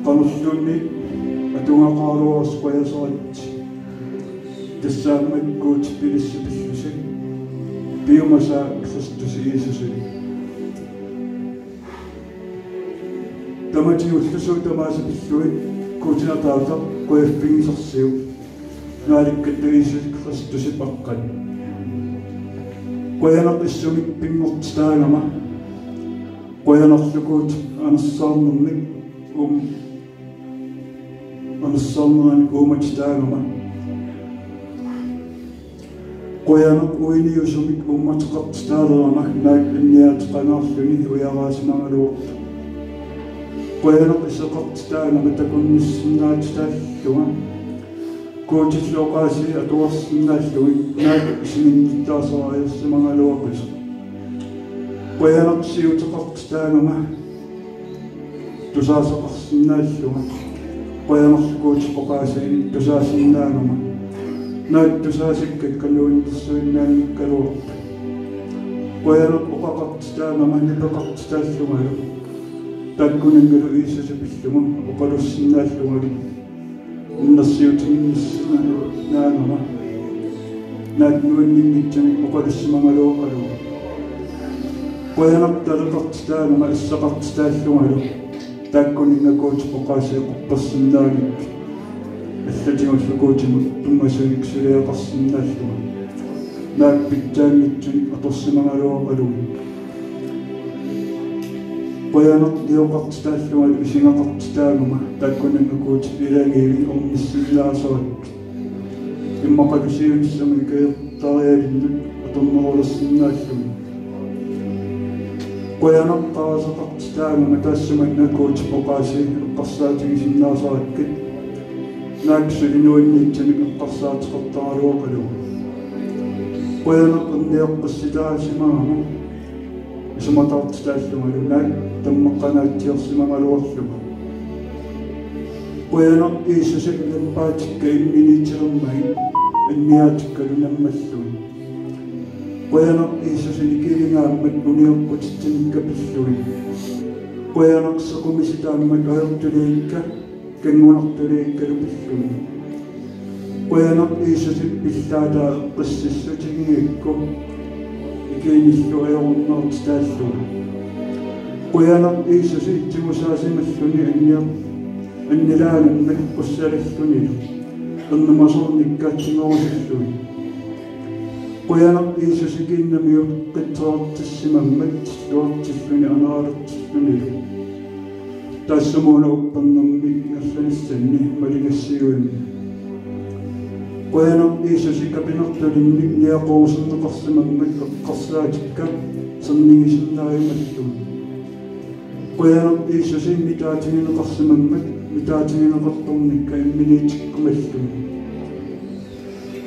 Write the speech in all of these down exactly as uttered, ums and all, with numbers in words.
Qanilluunniit atugaqaraluarsi qujaseratta. Tassaammat Guutip ilissi pillusi piumasaa Kristus Jiisusi. Tamatigullu suut tamaasa pillugit Guutip ataata qujaffigisarsiuk. Naalikkatta Jiisusi Kristusip aqqani. Qujanaq issumik pinngortitaagama. Qujanarlu Guutip anersaarnermik um-, anersaarneranik uummatitaagama. Qujanaq uiniusumik uummateqartitaalerama naak anniaateqangaarluni ujaraasimagaluartoq. Qujanaq iseqartitaagama takunnissinnaatitaallunga. Guutillu oqaasii atuarsinnaallugit naak isiginnittaasoriarsimagaluaqisoq. Qujanaq siuteqartitaagama tusaasaqarsinnaallunga. Qujanarlu Guutip oqaasii tusaasinnaagama naak tusaasikkakka nuannersuinnaanngikkaluarput. Qujanaq oqaqartitaagama nipeqartitaallungalu. Taakkunanngalu Jiisusi pillugu oqalussinnaallungalu. Innersiutiginnissinnaagama naak nuanninngitsumik oqalussimagaluaqaluarlunga. Qujanaq taleqartitaagama assaqartitaallungalu. Taakkunannga Guutip oqaasii quppersinnaanngikkaluarluni. Allatigullu Guutimut tunngasunik suliaqarsinnaallunga. Naak pitsaanngitsunik atorsimagaluaqaluarlunga. Qujanaq nioqartitaallungalu isigaqartitaagama taakkunannga Guutip ilagiivi ornissinnaasorakkit. Immaqalu siunissami kaertarialinnut atornerulersinnaallunga. Qujanaq qarasaqartitaagama taassumaannga Guutip oqaasii eqqarsaatigisinnaasorakkit. Naak suli nuanniitsunik eqqarsaateqartaraluaqaluarlunga. Qujanaq erniaqqissitaasimagama isumataartitaallungalu naak tammaqqangaatsiarsimagaluarlunga. Qujanaq Jiisusi unammaatikka imminiitilermagit anniaatikkalu nammallugit. Qujanaq Jiisusi nikiligaammat unioqqutitsinikka pillugit. Qujanaq sequmisitaammat ajortuliikka kanngunartuliikkalu pillugit. Qujanaq Jiisusi pillaataa eqqississutigigakku ikiinillu ajorunnaartitaallunga. Qujanaq Jiisusi tigusaasimalluni anniar-, annilaangammat qussalillunilu ernumasornikka tigorusullugit. Qujanaq Jiisusi kiinnamiut qitserartissimammat tilluartilluni anaalertillunilu. Taassumuuna uppernermi ingerlanissanni maligassiuinni. Qujanaq Jiisusi kapinartulinnik niaqorusunneqarsimammat eqqarsaatikka sernigisinnaajumallugit. Qujanaq Jiisusi mitaatigineqarsimammat mitaatigineqartornikka imminiitikkumallugit.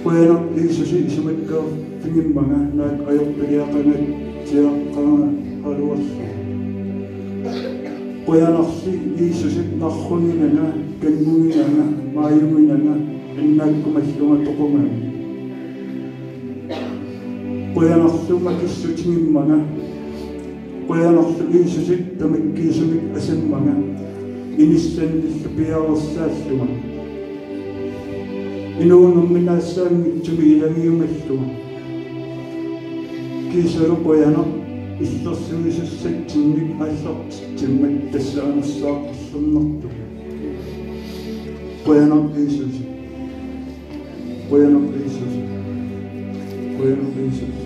Qujanaq Jiisusi isumakkeerfigimmanga naak ajortuliaqangaatsiaqqaaraluarlunga. Qujanarli Jiisusi narruginanga, kannguginanga, maajuginanga, annaakkumallunga toqungami. Qujanarlu makissutigimmanga. Qujanarlu Jiisusi tamakkiisumik asimmanga inissannillu piareersaallunga. Inuunerminaassaanngitsumik ilagiumallunga. Kiisalu qujanaq illersuisussatsinnik aallartitsimmat tassa anersaaqqilernertunik. Qujanaq Jiisusi. Qujanaq Jiisusi. Qujanaq Jiisusi.